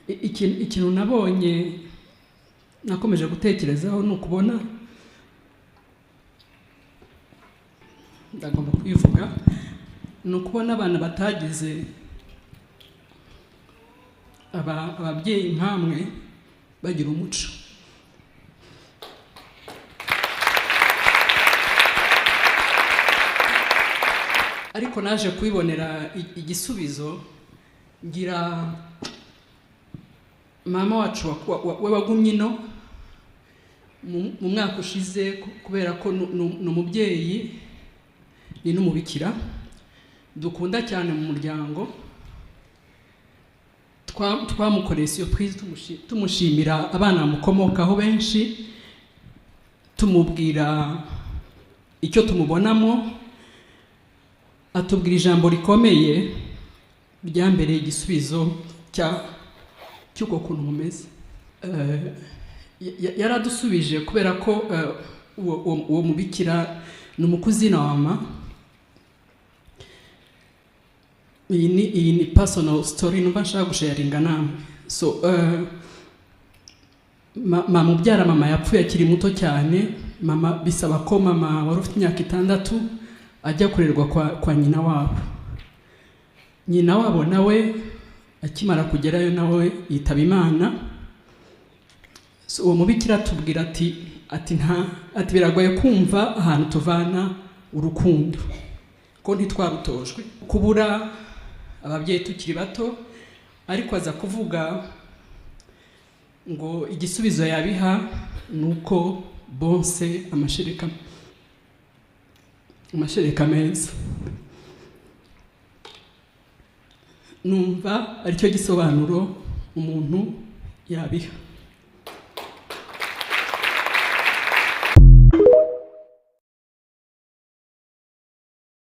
Ikintu nabonye nakomeje gutekerezaho ni ukubona, ndagomba kwivuga, ni ukubona abana batagize ababyeyi nkamwe bagira umuco. Ariko naje kubibonera igisubizo, ngira mama wacu we wagumye ino mu mwaka ushize, kubera ko ni umubyeyi, ni n'umubikira dukunda cyane mu muryango. Twamukoreye surprise tumushimira abana bamukomokaho benshi, tumubwira icyo tumubonamo, atubwira ijambo rikomeye ryambereye igisubizo cy'uko kuntu mumeze. Yaradusubije kubera ko uwo mubikira ni umukuzina wa mama. Iyi ni personal story numva nshaka gusharinga namwe. So mama ubyara mama yapfuye akiri muto cyane. Mama bisaba ko mama wari ufite imyaka 6 ajya kurerwa kwa nyina wabo. Nyina wabo nawe akimara kugerayo nawe yitaba Imana. So uwo mubikira atubwira ati biragoye kumva ahantu tuvana urukundo, ko ntitwarutojwe kubura ababyeyi tukiri bato. Ariko aza kuvuga ngo igisubizo yabiha nuko bonse amashereka meza. Numva aricyo gisobanuro umuntu yabiha.